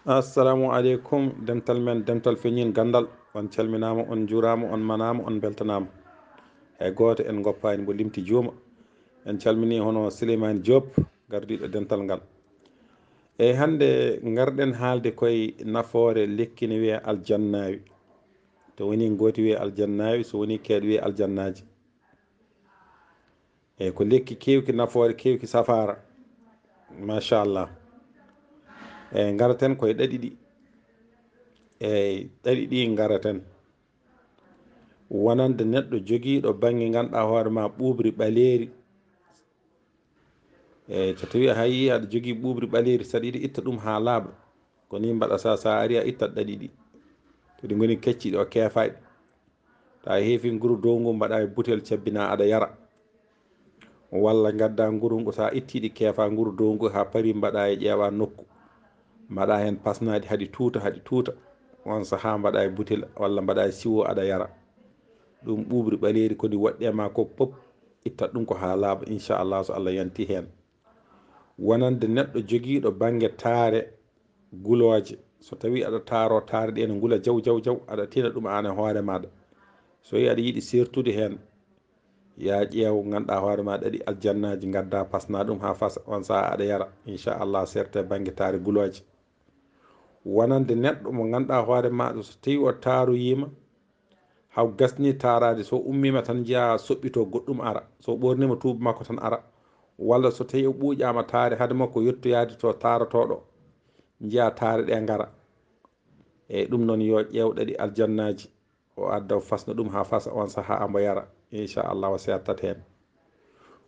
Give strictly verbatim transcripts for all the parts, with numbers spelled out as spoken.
Assalamu aleykum, dental men, dental feñin gandal. On calminaama, on njuuraama, on manaama, on mbeltanaama. Hay gooto en ngoppaani mbo limti juuma. En calminii hono Souleymane Diop, gardiiɗo dental ngal. Eyi, hannde ngarɗen haalde koye nafoore lekki ne wiyee aljannaawi. To woni ngooti wiyee aljannaawi, so woni keeɗo wiyee aljannaaji. Eyi, ko lekki keewki nafoore, keewki safaara. Machallah. Eyi, ngaraten koye ɗaɗi ɗi. Eyi, ɗaɗi ɗi ngaraten. Wonande neɗɗo jogiiɗo bannge ganduɗaa hoore ma ɓuuɓri ɓaleeri. Eyi, so tawi a hayi aɗa jogii ɓuuɓri ɓaleeri, saɗa yiɗi itta ɗum haa laaɓa. Ko ni mbaɗa sa, sa ari a ittat ɗaɗi ɗi. To ɗi ngoni kecciɗi o keefaaɗi. Ta heefi nguru dow ngu mbaɗa e butel cabbina aɗa yara. Walla ngadda nguru ngu sa itti ɗi keefa nguru dow ngu haa pari mbaɗa e ƴeewa nokku. Mbaɗa heen pasnaɗi haɗi tuuta, haɗi tuuta. On sahaa mbaɗa e butel walla mbaɗa e siwo aɗa yara. Ɗum ɓuuɓri ɓaleeri ko ndi woɗɗe ma ko pop. Ittat ɗum ko haa laaɓa, inchallah, so Allah yanti heen. Wonande neɗɗo jogiiɗo bannge taare gulooje, so tawi aɗa taaro taare ɗe ne ngula jaw, jaw, jaw, aɗa tina ɗum aan e hoore maaɗa. So yi aɗa yiɗi sertude heen, ya ƴeew ganduɗaa hoore ma ɗaɗi aljannaaji, ngadda pasna ɗum haa fasa, on sahaa aɗa yara, inchallah, serte bannge taare gulooje. Wonande neɗɗo mo ganduɗaa hoore maaɗa, so tawi o taaroyiima, haw gasni taaraade, so ummiima tan njiya soɓɓito goɗɗum ara, so ɓorniima tuuba makko tan ara, walla so tawi o ɓuuƴaama taare hade makko yottoyaade to taarotooɗo, njiya taare ɗe ngara. Eyi, ɗum noon yo ƴeew ɗaɗi aljannaaji, o adda o fasna ɗum haa fasa, on sahaa ambo yara, inchallah o sertat heen.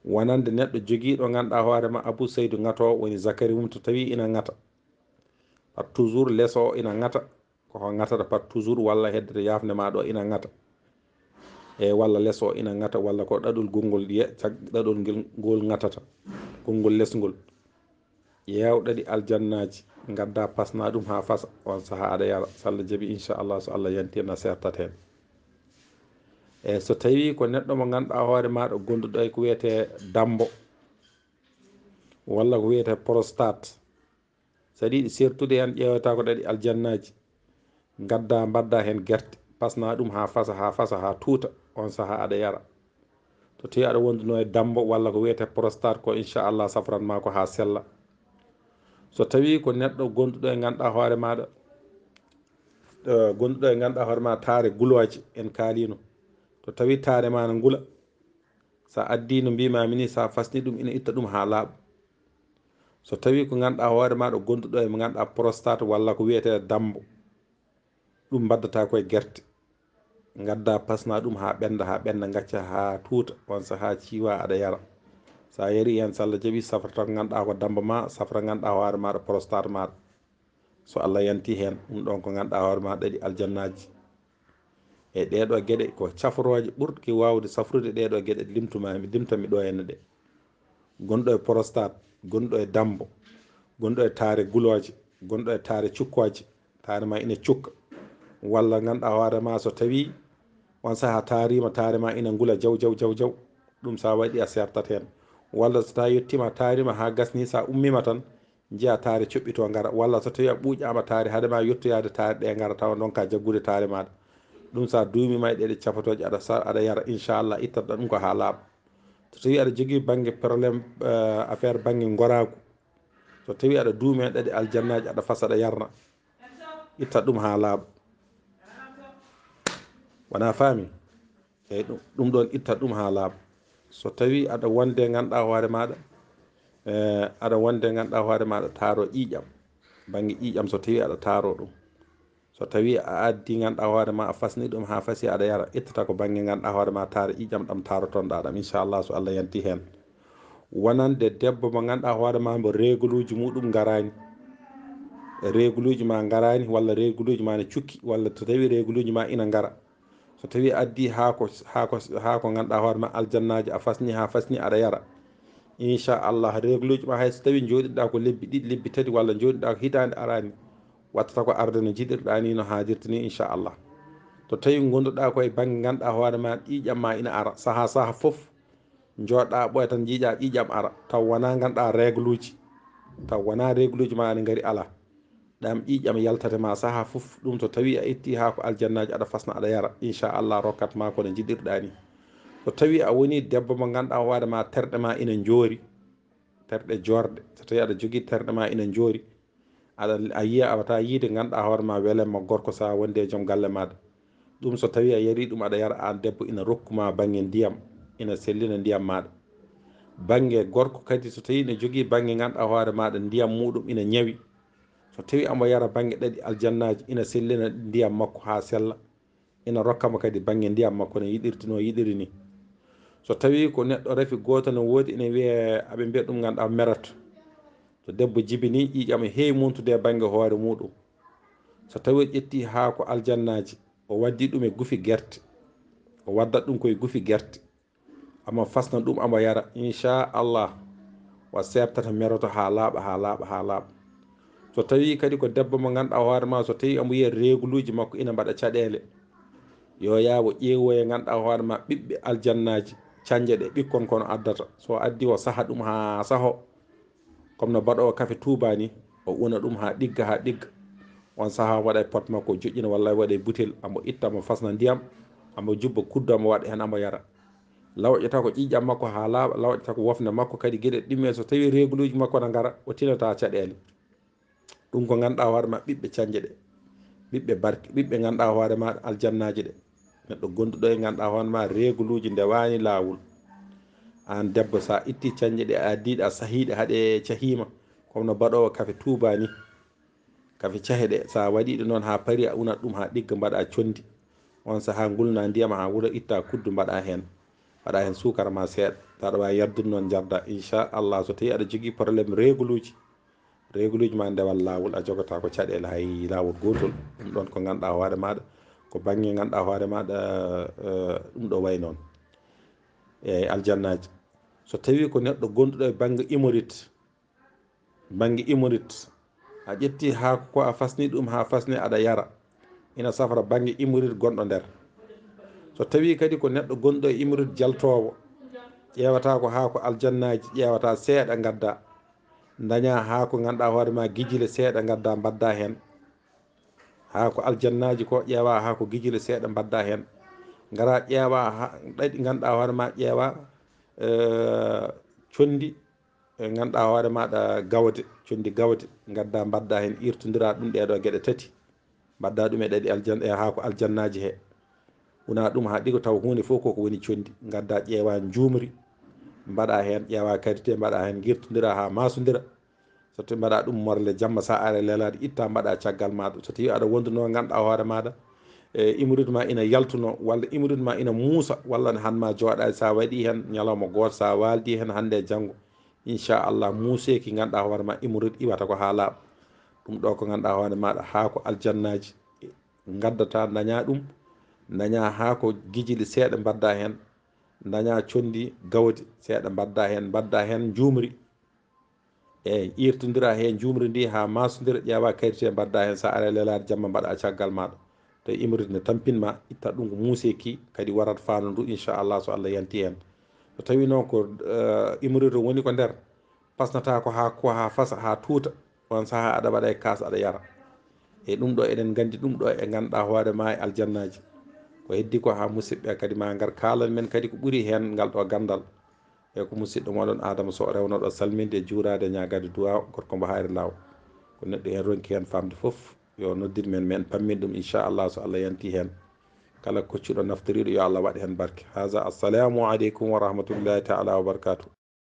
Wonande neɗɗo jogiiɗo ganduɗaa hoore ma Abou Seydou ŋatoowo woni zakari mum to tawi ina ŋata, par toujours les o ina ŋata, koko ŋatata par toujours walla heddata yaafnde ma ɗo ina ŋata. E walla les o ina ŋata walla ko ɗaɗol gonngol ye cag ɗaɗol ngel ngol ŋatata, gonngol les ngol. Ƴeew ɗaɗi aljannaaji, ngadda pasna ɗum haa fasa, on sahaa aɗa yara, so Allah jaɓi inchallah, so Allah yanti na sertat heen. E so tawi ko neɗɗo mo ganduɗaa hoore maaɗa gonduɗo e ko wiyetee dambo walla ko wiyetee prostate, so aɗa yiɗi sertude heen ƴeewata ko ɗaɗi aljannaaji, ngadda mbadda heen gerte, pasna ɗum haa fasa, haa fasa, haa tuuta, on sahaa aɗa yara. So tawi aɗa wonduno e dambo walla ko wiyetee prostate ko inchallah safran ma ko haa sella. So tawi ko neɗɗo gonduɗo e ganduɗaa hoore maaɗa, eh, gonduɗo e ganduɗaa hoore ma taare gulooje en kaalino, so tawi taare ma na ngula, sa addi no mbimami ni, sa fasni ɗum ina itta ɗum haa laaɓa. So tawi ko ganduɗaa hoore maaɗa gonduɗo e mo ganduɗaa prostate walla ko wiyetee dambo, ɗum mbaddata koye gerte, ngadda pasna ɗum haa ɓenda, haa ɓenda ngacca haa tuuta, on sahaa ciiwa aɗa yara. Sa yari heen so Allah jaɓi safrata ko ganduɗaa ko dambo ma, safra ganduɗaa hoore maaɗa prostate maaɗa. So Allah yanti heen, ɗum ɗon ko ganduɗaa hoore ma ɗaɗi aljannaaji. E ɗeeɗo geɗe ko cafrooje ɓurɗe waawde safrude ɗeeɗo geɗe limtuma, limtami ɗo henne ɗe. Gonɗo e prostate, gonɗo e dambo, gonɗo e taare gulooje, gonɗo e taare cukkooje, taare ma ina cukka. Walla ganduɗaa hoore ma so tawi on sahaa taarima, taare ma ina ngula jaw, jaw, jaw, jaw. Ɗum sa waɗi a sertat heen. Walla so tawi yettima taarima haa gasni, sa ummima tan, njiya taare coɓɓito ngara, walla so tawi a ɓuuƴaama taare, hade ma yottoyaade taare ɗe ngara, tawa ndonka jaggude taare maaɗa. Ɗum sa duumima e ɗeɗe capotooje aɗa sa-, aɗa yara, inchallah, ittatɗa ɗum ko haa laaɓa. So tawi aɗa jogii bannge problème, eh, affaire bannge ngoraagu, so tawi aɗa duumi e ɗaɗi aljannaaji, aɗa fasa, aɗa yarna, ittat ɗum haa laaɓa. Wona faami? Eyi, ɗum, ɗum ɗon itta ɗum haa laaɓa. So tawi aɗa wonde ganduɗaa hoore maaɗa, eh, aɗa wonde ganduɗaa hoore maaɗa taaro ƴiiƴam, bannge ƴiiƴam, so tawi aɗa taaro ɗum, so tawi a addi ganduɗaa hoore ma a fasni ɗum haa fasi aɗa yara, ittata ko bannge ganduɗaa hoore ma taaro ƴiiƴam ɗam taarotonɗa ɗam, inchallah, so Allah yanti heen. Wonande debbo mo ganduɗaa hoore ma mbo régluuji muɗum ngaraani, régluuji ma ngaraani walla régluuji ma ne cukki walla so tawi régluuji ma ina ngara, so tawi a addi haa ko, haa ko, haa ko ganduɗaa hoore ma aljannaaji a fasni haa fasni aɗa yara, inchallah, régluuji ma hay so tawi jooɗiɗa ko lebbi ɗiɗi, lebbi tati walla jooɗiɗa ko hitaande araani, wattata ko arde no jiɗirɗa ni, no haadirta ni, inchallah. So tawi gonduɗa koye bannge ganduɗaa hoore ma ƴiiƴam ma ina ara sahaa sahaa fof, jooɗɗa ɓooya tan njiiƴa ƴiiƴam ara, taw wona ganduɗaa régluuji, taw wona régluuji ma ne ngari, ala. Ɗam ƴiiƴam yaltate ma saha fof. Ɗum so tawi a itti haako aljannaaji aɗa fasna aɗa yara, inchallah rokkat ma kono jiɗirɗa ni. So tawi a woni debbo mo ganduɗa hoore ma terɗe ma ina joori, terɗe jorɗe, so tawi aɗa jogii terɗe ma ina joori, aɗa a yiya a wata yiide ganduɗa hoore ma welemma gorko sa wonde e joom galle maɗa. Ɗum so tawi a yari ɗum aɗa yara an debbo, ina rokkuma bangge ndiyam, ina sellina ndiyam maɗa. Bangge gorko kadi so tawi ina jogii bangge ganduɗa hoore maɗa ndiyam muɗum ina ñawi, so tawi amo yara bangge ɗaɗi aljannaji ina sellina ndiyam makko ha sella, ina rokkamo kadi bangge ndiyam makko no yiɗirtuno yiɗiri ni. So tawi ko neɗɗo rafi goto no wodi ina wiye aɓe mbiya ɗum ganduɗa merat, so debbo jibini ƴiƴam heewi montude e bangge hoore muɗum. So tawi o ƴetti haako aljannaji o waddi ɗum e gufi gerte, o waddat ɗum koye gufi gerte, amo fasna ɗum amo yara inchallah, wa sertata meroto ha laaɓa ha laaɓa ha laaɓa. So tawi kadi ko debbo mo ganduɗa hoore ma so tawi amo yiya reguluji makko ina mbaɗa caɗele, yo yawo ƴeewoye ganduɗa hoore ma ɓiɓɓe aljannaji, canje ɗe ɓikkon kono addata, so addi o saha ɗum ha saho, comme no baɗowo kafe tuuba ni, o una ɗum ha ɗigga ha ɗigga. On saha waɗa e pot makko joƴƴina walla waɗa e butel, amo itta mo fasna ndiyam, amo jubba kuddu amo waɗa hen amo yara. Lawƴata ko ƴiƴam makko ha laaɓa, lawƴata ko wofnde makko kadi geɗe ɗimme so tawi reguluji makko na ngara o tinata caɗele. Ɗum ko ganduɗa hoore ma ɓiɓɓe canje ɗe, ɓiɓɓe barke, ɓiɓɓe ganduɗa hoore ma aljannaji ɗe. Neɗɗo gonduɗo e ganduɗa hoore ma reguluji ndewani lawol. An debbo sa itti canje ɗe a addiɗe a sahiɗe haɗe cahima, comme no baɗowo kafe tuuba ni. Kafe cahe ɗe sa waɗiɗe noon ha paari a unat ɗum ha ɗigga mbaɗa condi. On saha ngulna ndiyam ha wula itta kuddu mbaɗa hen. Mbaɗa hen sukara ma seeɗa. Taɗa wawi yaddude noon jarda inchallah so tawi aɗa jogui problème reguluji. Reguluji ma ndewal lawol a jogata ko caɗele hay lawol gotol. Ɗum ɗon ko ganduɗa hoore maɗa ko bangge ganduɗa hoore maɗa. Ɗum ɗo way noon. Eyyi aljannaji so tawi ko neɗɗo gonduɗo e bangge imorit, bangge imorit a ƴetti haako ko a fasni ɗum ha fasni aɗa yara, ina safra bangge imorit gonɗo nder. So tawi kadi ko neɗɗo gonɗo e imorit jaltowo, ƴewata ko haako aljannaji ƴewata seeɗa gadda, daña haako ganduɗa hoore ma gijile seeɗa gadda mbadda hen. Haako aljannaji ko ƴeewa haako gijile seeɗa mbadda hen. Gara ƴeewa ɗaɗi ganduɗa hoore ma ƴeewa condi e ganduɗa hoore maɗa gawde, condi gawde gadda mbadda hen irtodira ɗum ɗeɗo gueɗe tati. Mbadda ɗum e ɗaɗi aljan e haako aljannaji he. Una ɗum ha ɗigo taw hunde fof koko woni condi gadda ƴeewa jumri mbaɗa hen, ƴeewa karité mbaɗa hen girtodira ha masodira. So tawi mbaɗa ɗum morle jamma sa are lelade itta mbaɗa caggal maɗa. So tawi aɗa wonduno ganduɗa hoore maɗa e imrude ma ina yaltuno walla imrude ma ina muusa walla ne hanma joɗade sa waɗi hen ñalawma goto sa waldi hen hande e janggo, inchallah muuseki ganduɗa hoore ma imrude iwata ko ha laaɓa. Ɗum ɗo ko ganduɗa hoore maɗa ha ko aljannaji gaddata daña ɗum, daña ha ko gijili seeɗa mbadda hen, daña condi gawdi seeɗa mbadda hen mbadda hen jumri. Eyyi irtodira he jumri ndi ha masodira ƴeewa karité mbadda hen sa ara lelade jamma mbaɗa caggal maɗa. Tawi imride ne tampinma itta ɗum ko muuseki kadi warat fano ndu inchallah so Allah yanti hen. So tawi noon ko imride woni ko nder pasnata ko ha ko ha fasa ha tuuta, on saha aɗa waɗa e kas aɗa yara. E ɗum ɗo eɗen gandi ɗum ɗo e ganduɗa hoore ma e aljannaji. Ko heddi ko ha musidɓe kadi ma ngar kalan men kadi ko ɓuuri hen ngal ɗo gandal. E ko musidɗo moɗon Adama Sow rewnoɗo salminde e juurade e ñaagade duwaaw gorko mbo hayre law. Ko neɗɗo hen ronki hen famde fof yo noddir men men pammin ɗum inchallah so Allah yanti hen. Kala koccuɗo naftoriɗo yo Allah waɗ hen barke. Haza assalamu aleykum wa rahmatullahi taala wa barakatuh.